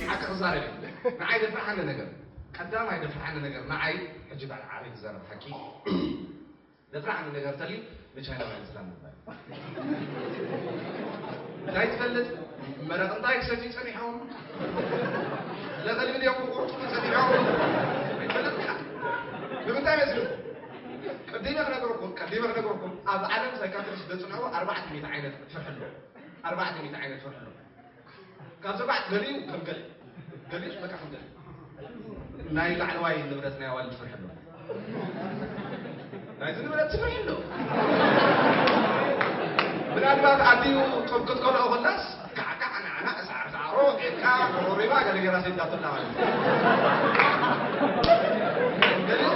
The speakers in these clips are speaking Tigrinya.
ሓቂ ክዛረብ እየ። ንዓይ ደፍርሓኒ ነገር፣ ቀዳማይ ደፍርሓኒ ነገር ንዓይ፣ ሕጂ በዓል ዓቢ ክዛረብ ሓቂ፣ ደፍርሓኒ ነገር ተልዩ ንቻይናውያን ስላም ምባል። እንታይ ትፈልጥ? መረቕ እንታይ ክሰትዩ ጸኒሖም? ለኸልቢ ድዮም ክቑርጥሙ ጸኒሖም? ኣይትፈልጥ ኢኻ። ንምንታይ መሲልኩም? ቀዲመ ክነግረኩም፣ ቀዲመ ክነግረኩም፣ ኣብ ዓለም ሳይካትሪስት ዘጽንዕዎ ኣርባዕተ ሚእቲ ዓይነት ፍርሒ ኣሎ። ኣርባዕተ ሚእቲ ዓይነት ፍርሒ ኣሎ። ካብዚ ኣርባዕተ ገሊኡ ከም ገለ፣ ገሊኡስ በቃ ከም ገለ። ናይ ላዕለዋይ ንብረት ናይ ኣዋልድ ፍርሒ ኣሎ። ናይዚ ንብረት ፍርሒ ኣሎ። ምናልባት ኣዲኡ ጡብ ክትቀልኦ ከላስ፣ ካዕካዕ፣ ናዕናዕ፣ ሳዕሳዕሮ፣ ኢልካ፣ ኮሮሪማ፣ ገለ ጌራ ሰዲዳቶ ኣላ ማለት እዩ። ገሊኡ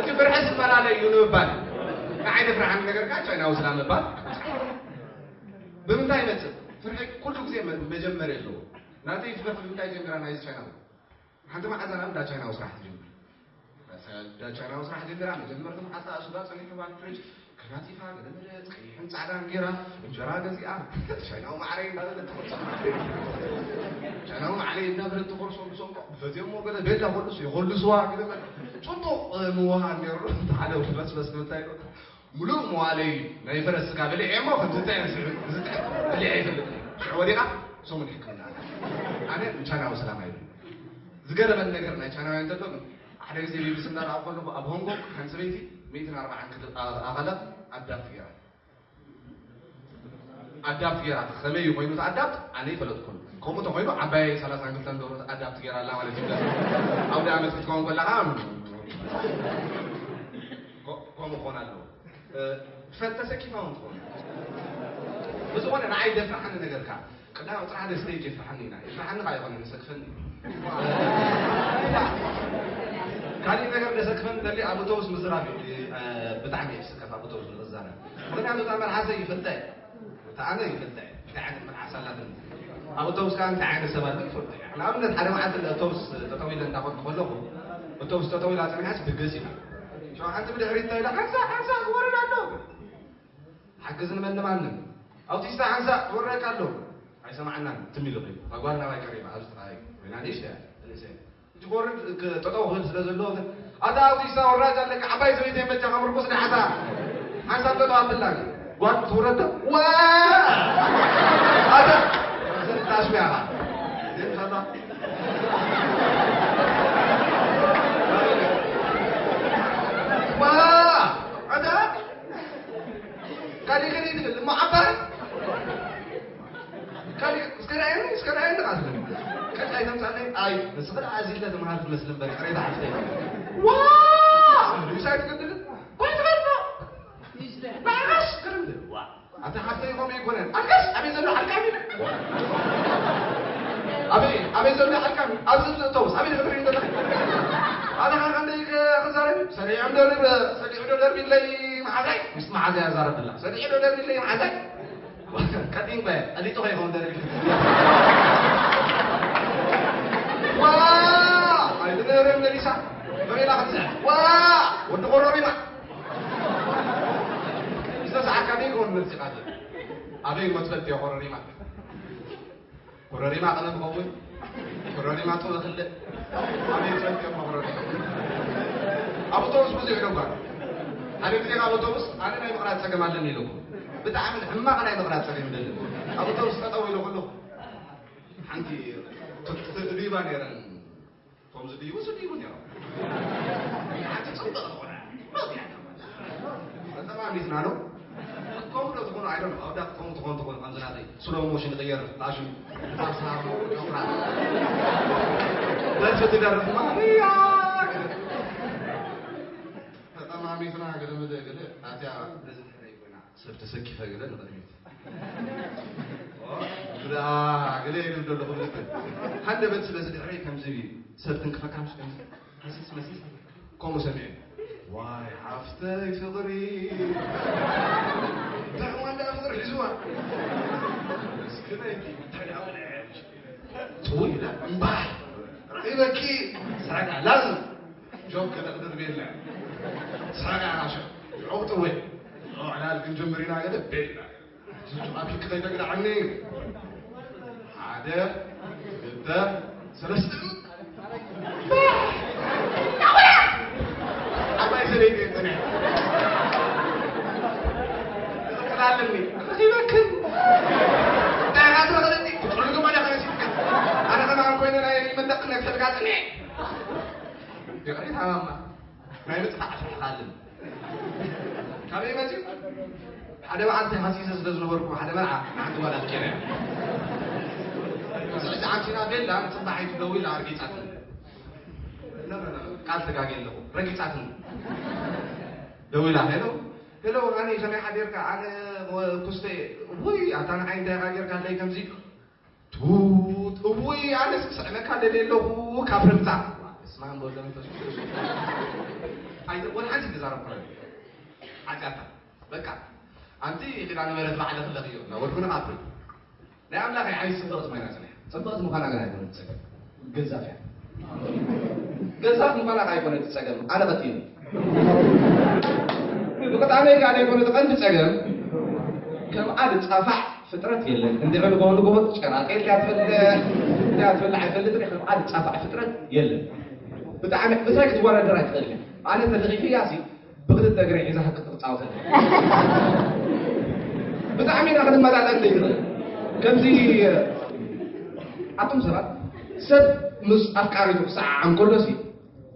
እቲ ፍርሒ ዝፈላለ እዩ ንምባል። ንዓይ ዘፍርሓኒ ነገር ከኣ ቻይናዊ ስላም ምባል። ብምንታይ ይመጽእ? ፍርሒ ኩሉ ግዜ መ-፣ መጀመርያ ኣለዎ። ናተይ ፍርሒ ብምንታይ ጀሚራ? ናይዚ ቻይናዊ። ሓንቲ መዓልቲ ኣነ እንዳ ቻይናዊ ስራሕ ትጅምር። እንዳ ቻይናዊ ስራሕ ጀሚራ፣ መጀመርታ መዓልታ ኣሱዳ ጸኒሑ ባንክ ፍሪጅ ከናቲፋ፣ ገለ መለ፣ ቀይሕን ጻዕዳን ጌራ፣ እንጀራ ገዚኣ፣ ቻይናዊ ማዕረይ እንዳበለት ትቆርሶ። ቻይናዊ ማዕረይ እንዳበለት ትቆርሶ፣ ብሶም ብፈትየሞ ገለ ቤላ ኮልሱ፣ ይኮልስዋ፣ ገለ መለ። ጽቡቕ፣ እ፣ ምውሃን ነይሩ። ሓደ መስመስ ንምንታይ ነው? ሙሉእ መዋለይ ናይ ፈረስ ስጋ በሊዐ እሞ፣ ከምዚ እንታይ እዩ ዝስዕብ? እዚ እንታይ በሊዐ ኣይፈልጥን እየ። ሽዑ ወዲቓ፣ ሰሙን ሕክምና ኣላ። ኣነ ንቻይናዊ ሰላም ኣይብልን። ዝገረመኒ ነገር ናይ ቻይናውያን ዘሎ ግን፣ ሓደ ግዜ ቢቢሲ እንዳረኣኹ ከለኹ፣ ኣብ ሆንግ ኮንግ ሓንቲ ሰበይቲ ሚእትን ኣርባዓን ክል-፣ ኣ-፣ ኣኻላት ኣዳፕት ገይራ። ኣዳፕት ገይራ፣ ከመይ እዩ ኮይኑ እቲ ኣዳፕት? ኣነ ይፈለጥኩን። ከምኡ ተኮይኑ፣ ዓባይ ሰላሳን ክልተን ደርሆ ኣዳፕት ገይራ ኣላ ማለት እዩ። ኣውደ ዓመት ክትከውን ከላ ከዓ፣ ኮ-፣ ከምኡ ክኾን ኣለዎ። እ፣ ፈ-፣ ተሰኪፋ እውን ትኾን። ብዝኾነ ንዓይ ደፍርሓኒ ነገር ከኣ፣ ቀዳማይ ቁጽሪ ሓደ ስቴጅ የፍርሓኒ ኢና። የፍርሓኒ ከኣ ኣይኮነን፣ የሰክፈኒ። ካሊእ ነገር ዘሰክፈኒ እንተልዩ ኣብ ኣውቶቡስ ምዝራብ እዩ። እ፣ ብጣዕሚ እየ ዝስከፍ ኣብ ኣውቶቡስ ንኽዛረብ። ምኽንያቱ እታ መልሓሰይ ይፈልጣ እየ። እታ ኣነ ይፈልጣ እየ። እንታይ ዓይነት መልሓስ ኣላትኒ። ኣብ ኣውቶቡስ ከኣ እንታይ ዓይነት ሰብ ኣሎ ይፈልጦ እየ። ንኣብነት ሓደ መዓልቲ ኣውቶቡስ ጠጠው ኢለ እንዳኸድኩ ከለኹ፣ ኣውቶቡስ ጠጠው ኢላ ጸኒሓስ ብገስ ኢላ። ሸው ሓንቲ ብድሕሪት እንታይ ኢላ፣ ሓንሳእ፣ ሓንሳእ ክወርድ ኣሎ። ሓግዝኒ መን ማንም። ኣውቲስታ ሓንሳእ ክወርደካ ኣሎ። ኣይሰማዓናን፣ ትም ኢሉ ኸይዱ። እታ ጓል ናባይ ቀሪባ፣ ኣብዚ ጥራይ ኮይና፣ ንእሽተይ እያ፣ ንእሰይ። እቲ ክወርድ፣ ክ-፣ ጠጠው ክብል ስለ ዘለዎ ግን፣ ኣታ ኣውቲስታ ወራጅ ኣለካ፣ ዓባይ ሰበይቲ የመቻ ከምርኩስ ንሓታ። ሓንሳብ ጠጠው ኣብላ። ጓል ትውረድ ዶ? ዋ! ኣታ፣ ታሽሚያ ኢኻ። ዜም ሰላ። ዋ! ኣታ፣ ካሊእ ከሊእ ትብል እሞ ዓባይ። ካሊእ እስከ ርኣየኒ፣ እስከ ርኣየኒ ኢኻ ትብል። ቀልዲ ኣይተምጻለይ። ኣይ፣ ንስኺ ደኣ ኣዚለ ተምሃር ትመስሊ እምበር፣ ቅሬታ ሓፍተይ። ዋ! ሪሳ ኣይትገድልን? ባይ ትበልዖ። ንዓኻስ ግርም ትብል። ዋ! ኣታ ሓፍተይ ከምኡ ኣይኮነን። ኣልቀስ፣ ኣበይ ዘሎ ዓልቃሚ? ኣበይ፣ ኣበይ ዘሎ ዓልቃሚ? ኣብዚ፣ ኣብዚ እተውስ፣ ኣበይ ክትርኢ ዘለኺ? ኣነ ኸኣ ክንደይ ከ-፣ ክዛረብ? ሰሪዖም ደርብ፣ ሰሪዑ ዶ ደርቢለይ መሓዛይ? ምስ መሓዛይ ኣዛረብላ። ሰሪዑ ዶ ደርቢለይ መሓዛይ? ቀዲም በ፣ ቀሊጡ ከይኸውን ደርቢ። ዋ! ኣይትነረን መሊሳ። መቤላ ክትስዕር። ዋ! ወዲ ኮሮሪማ። ዝተሰዓርካ ደይ ክኾን መርጺኻ። ኣበይ እሞ ትፈልጥዮ ኮረሪማ? ኮረሪማ ቀለም ክኸውን? ኮረሪማ ጡብ ክልእ? ኣበይ ትፈልጥዮ እሞ ኮረሪማ? ኣብ ኣውቶቡስ ብዙሕ ኢለ እኳ። ሓደ ግዜ ኣብ ኣውቶቡስ ኣነ ናይ ምቕራጽ ጸገም ኣለኒ ኢለኩም። ብጣዕሚ ሕማቕ ናይ ምቕራጽ ጸገም ይደሊ። ኣብ ኣውቶቡስ ጠጠው ኢለ ከለኹ ሓንቲ ት-፣ ት-፣ ትድይባ ነይረን። እቶም ዝድይቡ ዝድይቡ ነይሮም። ሓንቲ ጽብቕ ዝኾነ መግቢያ ተማሚትና ዶ? ከምኡ ዶ ትኾኑ? ኣይ ዶንት ኖ። ኣውዳት ከምኡ ትኾኑ ትኾኑ፣ ከምዚ ናተይ ስሎ ሞሽን ይቕየር፣ ፋሽን፣ ፋስታ፣ ጨፍራ። ደርፊ ትደርፍ ማርያ። ተጠማሚትና ገለ መለ ገለ፣ ኣትያ ነዚ ድሕረይ ኮይና። ሰብ ተሰኪፈ ገለ ንቕድሚት። ኦ፣ ግዳ ገለ ይብል ዘሎ ክብል። ሃንደበት ስለዚ ድሕረይ ከምዚ እዩ። ሰብ ትንክፈካ ምሽ ከምዚ። መሲስ፣ መሲስ። ከምኡ ሰሚዐ። ዋይ፣ ሓፍተይ ፍቕሪ። እንታይ እሞ እንዳ ፍቕሪ ሒዝዋ? መስክነይ፣ እንታይ ደኣ በለ? ጥውይ ኢላ፣ እምባሕ። ረኺበኪ። ስራጋ ላዝም። ጆክ ገለ ክድርብ የለ። ስራጋ ራሸ። ዑቕ ጥውይ። ኦ፣ ዕላል። ክንጅምር ኢና ገለ ቤል ኢና ገለ። ዝጩ ኣብ ኪክ ከይተግዳዓኒ። ሓደ፣ ክልተ፣ ሰለስተ። ዓባይ ሰበይቲ እየ ጸኒሐ። ትቕጽል ኣለኒ። ረኺበክን። እንታይ ኢኻ ትረኽበኒ? ትጥዕሉ ድማ ዲኻ መሲልካ? ኣነ ከማን ኮይነ ናይ መንደቕ ክነግሰልካ ጽኒሐ። ይቕሬታ ማማ። ናይ ምጥፋእ ኣፍልሕኻ ኣለኒ። ካበይ መፂኡ? ሓደ መዓልቲ ሃሲሰ ስለ ዝነበርኩ ሓደ መርዓ ንሓንቲ ጓል ኣፍቂረ እያ። ስለዚ ዓንቲና ቤላ ንፅባሒቱ ደዊላ ኣርጊፃትኒ። ቃል ተጋግየ ኣለኹ። ረጊፃትኒ። ደዊላ፣ ሄሎ፣ ሄሎ፣ ሃኒ፣ ከመይ ሓዲርካ? ኣነ ኩስተ እየ። ውይ፣ ኣታ ንዓይ እንታይ ኢኻ ጌርካለይ ከምዚ? ቱት፣ እውይ፣ ኣነስ ክስዕመካ ደልየ ኣለኹ ካብ ርምታ። በስመ ኣብ ወወልድ ወመንፈስ ቅዱስ። ኣይተ-፣ ወላ ሓንቲ ተዛረብኩ። ሓጢኣታ። በቃ። ኣንቲ ኪዳነ ምሕረት ባዕለ ክለኽዮ። እናወድኩ ንቓትል። ናይ ኣምላኽ ዓይኒ ጽብቕቲ ኮይና ጽኒሓ። ጽብቕቲ ምዃና ግን ኣይኮነትን ጸገም። ገዛፍ እያ። ገዛፍ ምዃና ኣይኮነትን ጸገም። ኣነ ቀቲኒ። ምቕጣመይ ከኣ ዘይኮነ እቲ ቀንዲ ጸገም፣ ከምኣ ዝጻፋዕ ፍጥረት የለን። እንድዒ ንጎሆ ንጎሆ ጨራቂ ድያ ትበልዕ፣ ድያ ትበልዕ ኣይፈልጥን እየ። ከምኣ ዝጻፋዕ ፍጥረት የለን። ብጣዕሚ፣ ምሳይ ክትወዳደር ኣይትኽእልን እያ። ኣነ ተለኺፈያሲ ብኽልተ እግረይ ሒዛ ክትጻወተኒ። ብጣዕሚ ኢና ክንመጣጠን ዘይንኽእል። ከምዚ፣ ኣቱም ሰባት፣ ሰብ ምስ ኣፍቃሪቱ ክሰዓዓም ከሎሲ፣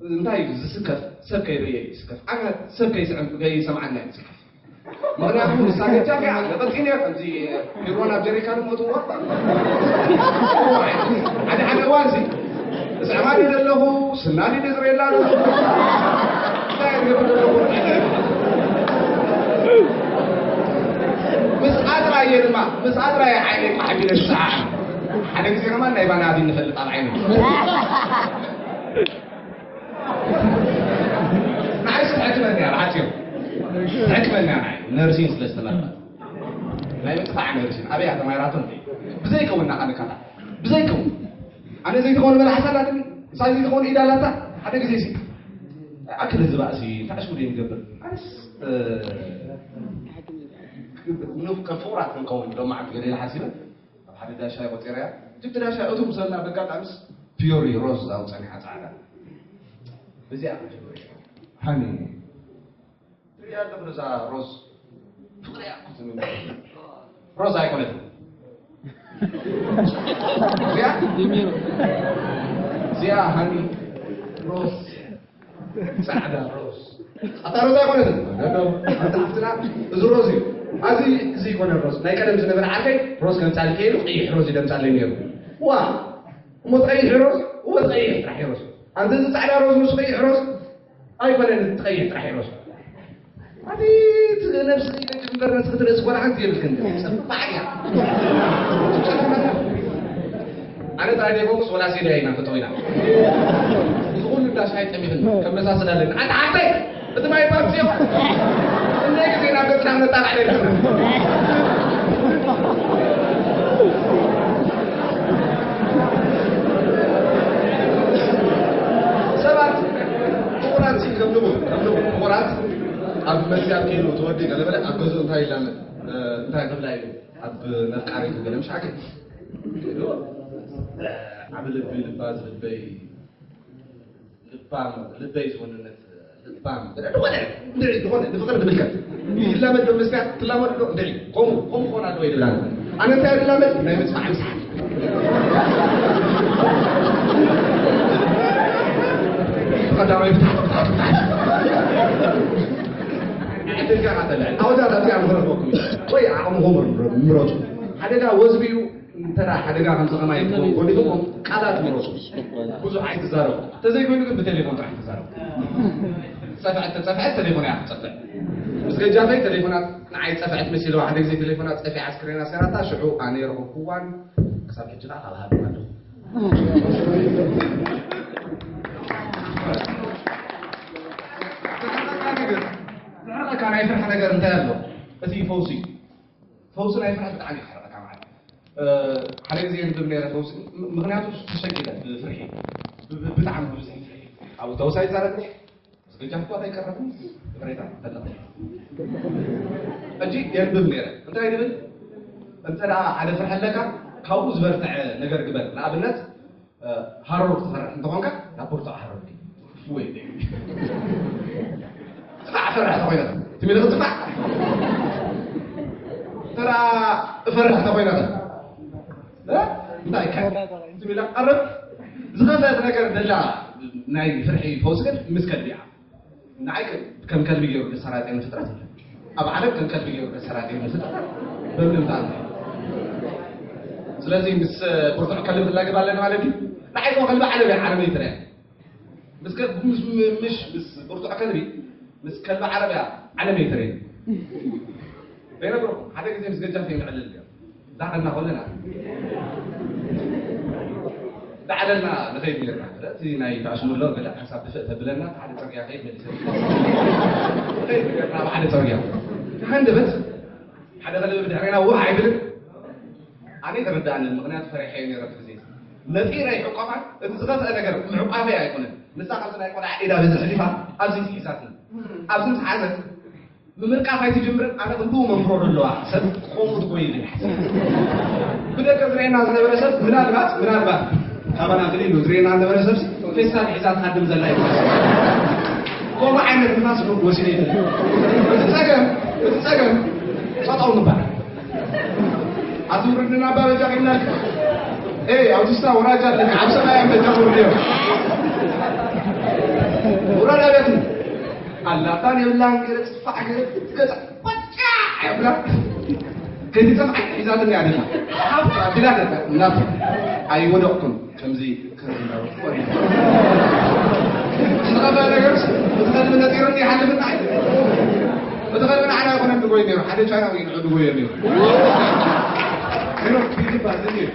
እንታይ እዩ ዝስከፍ? ሰብ ከይርእየ እዩ ዝስከፍ። ኣነ ሰብ ከይስዕም-፣ ከይሰምዓና እዩ ዝስከፍ። ምኽንያቱ ንሳ ገጃፍ እያ። ቀጢን እያ። ከምዚ ሂሮ ናብ ጀሪካን ሞትዎ። ሓደ ሓደ እዋን ሲ፣ እስዕማ ድየ ዘለኹ፣ ስና ድየ ዝርእየላ ዘለኹ? እንታይ እየ ዝገብር ዘለኹ? ምስኣ ጥራይ እየ ድማ፣ ምስኣ ጥራይ እየ ዓይነይ ቋሕ ኣቢለ ዝሰዓዓም። ሓደ ግዜ ከማን ናይ ባና ኣቢ ንፈልጥ ኣብ ዓይነይ። ንዓይ ሲ ትሕክመኒ እያ፣ ብሓጺሩ። ትሕክመኒ እያ ንዓይ። ነርሲን ስለ ዝተመረቐት። ናይ ምጥፋእ ነርሲን። ኣበይ እያ ተማሂራቶ እንዴ? ብዘይከውን ናኻልካታ። ብዘይከውን። ኣነ ዘይትኸውን መልሓስ ኣላትኒ። ንሳ ዘይትኸውን ኢድ ኣላታ። ሓደ ግዜ ሲ። ኣክል ህዝቢ ኣእሲ፣ እንታይ ዕሽጉ ድየ ንገብር? ኣነስ፣ እ፣ ን-፣ ከም ፍቑራት ክንከውን ሎማዓንቲ ገለ ኢለ ሓሲበ። ኣብ ሓደ ዳሻ ቆጺረያ። ጅብቲ ዳሻ እቱ ምሰልና በጋጣምስ ፒዮሪ ሮዝ ኣው ጸኒሓ ጻዕዳ። እዚኣ ሃኒ። ትሪኣ ኣለኹ ነዛ ሮዝ። ፍቕሪ እያ እኮ ትምኒ። ሮዝ ኣይኮነትን። እዚኣ? እዚኣ ሃኒ ሮዝ። ጻዕዳ ሮዝ። ኣታ ሮዝ ኣይኮነትን። ዶ፣ ዶ፣ ኣታ ሓፍትና፣ እዚ ሮዝ እዩ። ኣዚ፣ እዚ ይኮነ ሮዝ። ናይ ቀደም ዝነበረ ዓርከይ ሮዝ ከምጻልከ ኢሉ ቀይሕ ሮዝ እዩ ደምጻለይ ነይሩ። ዋ፣ እሞ እቲ ቀይሕ ሮዝ፣ እሞ እቲ ቀይሕ ጥራሕ እዩ ሮዝ። ኣንተ እዚ ጻዕዳ ሮዝ ምስ ቀይሕ ሮዝ፣ ኣይኮነን እቲ ቀይሕ ጥራሕ እዩ ሮዝ። ኣቲ፣ እቲ ነብሲ ኢለኪ እምበር ነስኺ ትርእሲ ጓል ሓንቲ የብልክን። ጸባሕ እያ። ኣነ ጥራይ ደይኮንኩስ ወላ ሴድያ ኢና ጠጠው ኢና። እዚ ኩሉ እንዳ ሻሂ ጠሚኽኒ፣ ከመሳስል ኣለኒ። ኣንታ ሓፍተይ፣ እቲ ማይ ፓምፕ እዮ። ክንደይ ግዜ ናብ ገጽና ክነጣቕዕ ነይርና። ሰባት ፍቑራት ሲ ከም ንቡር፣ ከም ንቡር ፍቑራት ኣብ መስጊድ ከይዱ ተወዲ ገለ በለ ኣብ ገዝኡ እንታይ ይላመድ፣ እ፣ እንታይ ክብላ እዩ ኣብ መፍቃሪቱ ገለ ምሻ ግን ከይዱ፣ እ፣ ዓቢ ልቢ ልባ ዝልበይ ልባም፣ ልበይ ዝወንነት ልባም። ዝኾነ፣ እንድዒ፣ ዝኾነ፣ ንፍቕሪ ዝምልከት። ይላመድ ዶ መስያ፣ ትላመድ ዶ? እንድዒ፣ ከምኡ፣ ከምኡ ክኾን ኣለዎ ይብል ኣነ። ኣነ እንታይ ዝላመድ? ናይ ምጽባሕ ምጽሓፍ። ቀዳማይ ብታሕቲ፣ ብታሕቲ፣ ብታሕቲ። ዕድልካ ኢኻ ተልዕል። ኣወዳት ኣብዚኣ ምኽረኽበኩም እዩ። ወይ ዓቕምኹም ምረጹ። ሓደጋ ወዝቢ እዩ። እንተ ደኣ ሓደጋ ከምዚ ከማይ ጎዲፉኩም ቃላት ምረጹ። ብዙሕ ኣይትዛረቡ። እንተዘይኮይኑ ግን ብቴሌፎን ጥራሕ ትዛረቡ። ጸፍዐት ተጸፍዐት ቴሌፎን እያ ክትጸፍዕ። ምስ ገጃፈይ ቴሌፎናት ንዓይ ጸፍዐት መሲልዋ። ሓደ ግዜ ቴሌፎና ጸፊዓ ስክሪና ሰራታ፣ ሽዑ ኣነ የረኸብኩዋን ክሳብ ሕጂ ከኣ ካብ ሃብና ኣለኹ። ዘሕርቐካ ናይ ፍርሒ ነገር እንታይ ኣሎ? እቲ ፈውሲ እዩ። ፈውሲ ናይ ፍርሒ ብጣዕሚ እዩ ዘሕርቐካ ማለት እዩ። እ፣ ሓደ ግዜ የንብብ ነይረ ፈውሲ፣ ም-፣ ምኽንያቱ ተሸጊለ ብፍርሒ፣ ብ-፣ ብ-፣ ብጣዕሚ ብብዝሒ ፍርሒ። ኣብ ተወሳይ ይዛረብ ነይረ። በጃ እኳ ኣይቀረብን። ቅሬታ ፈለጠ። ሕጂ የንብብ ነይረ። እንታይ ይብል? እንተ ደኣ ሓደ ፍርሒ ኣለካ፣ ካብኡ ዝበርትዐ ነገር ግበር። ንኣብነት፣ እ፣ ሃሩር ትፈርሕ እንተኾንካ፣ ናብ ብርቱዕ ሃሩር ድዩ? ወይ ድዩ? ጽፋዕ ፈርሕ ተኾይና፣ ትሚለ ጽፋዕ። እንተ ደኣ እፈርሕ ተኾይና፣ እ? እንታይ ከ? ትሚለ ቀርብ። ዝኸፍአት ነገር ደላ ናይ ፍርሒ ፈውሲ ግን ምስ ከልቢ እያ። ንዓይ ከ-፣ ከም ከልቢ ገይሩ ዘሰራጨኒ ፍጥረት የለን። ኣብ ዓለም ከም ከልቢ ገይሩ ዘሰራጨኒ ፍጥረት በምንም ተኣምር። ስለዚ ምስ ብርቱዕ ከልቢ ክላገብ ኣለና ማለት እዩ። ንዓይ ከ ከልቢ ዓለም እያ፣ ዓለም እያ ትረአ። ምስ ከ-፣ ምስ፣ ምሽ፣ ምስ ብርቱዕ ከልቢ፣ ምስ ከልቢ ዓረብ እያ ዓለም እያ ትረአ። ዘይነግረኩም፣ ሓደ ግዜ ምስ ገጃፍ እየ ንዕልል ነይሩ። ዳዕለልና ከለና፣ ዳዕለልና ንኸይድ ነርና። እቲ ናይ ተኣሽሙሎ ገለ ሓንሳብ ድፍእ ተብለና፣ ሓደ ጽርግያ ከይድ መሊሰ። ከይድ ገርና ኣብ ሓደ ጽርግያ። ሃንደበት፣ ሓደ ከልቢ ብድሕሬና ውሕ ኣይብልን። ኣነ ኣይተረድኣንን፣ ምኽንያቱ ፈሪሐ እየ ነይረ እቲ ግዜ። ነጢረ ይዕቆፋ፣ እቲ ዝኸፍአ ነገር ምዕቋፈይ ኣይኮነን። ንሳ ካብቲ ናይ ቆልዓ ኢዳ በዚ ሕሊፋ፣ ኣብዚ ሒዛትኒ። ኣብዚ ምስ ሓዘት፣ ምምርቃፍ ኣይትጅምርን፣ ኣነ ክንድኡ መንፍሮ ዘለዋ ሰብ ክኸውን ትኮይን ኢለ ይሓስብ። ብደገ ዝርእየና ዝነበረ ሰብ ምናልባት፣ ምናልባት ካባና ፍልይ ኢሉ ዝርእየና ዝነበረ ሰብ ፌስታል ሒዛ ትሃድም ዘላ ይመስል። ከምኡ ዓይነት ንፋስ ዶ ወሲደ ይብል። እቲ ጸገም፣ እቲ ጸገም ጠጠው ምባል። ኣትውርድና ኣባ በጃ ኺናልካ። ኤይ፣ ኣውቲስታ ወራጃ ኣለካ፣ ኣብ ሰማይ ኣንበጃ ውርድ እዮም። ውረድ ኣቤት። ኣላታን የብላን ገለ ጽፋዕ ገለ ክትገዛ። ቆጫ! የብላ። ከይትጠፍዓኒ ሒዛትኒ ኣደላ። ሓፍ ኣቢላ ገዛ። እናፍ ኣይወደቕኩን። ከምዚ፣ ከምዚ እናበልኩ ወዲቐ። ዝኸፍአ ነገርስ፣ እቲ ከልቢ ነጢሩኒ ይሓልፍና። እቲ ከልቢ ንዓና ኣይኮነን ድጎይ ነይሩ። ሓደ ቻይናዊ እዩ ንዑ ድጎዮ ነይሩ። ነይሩ፣ ይግባእ፣ እዚ እዩ።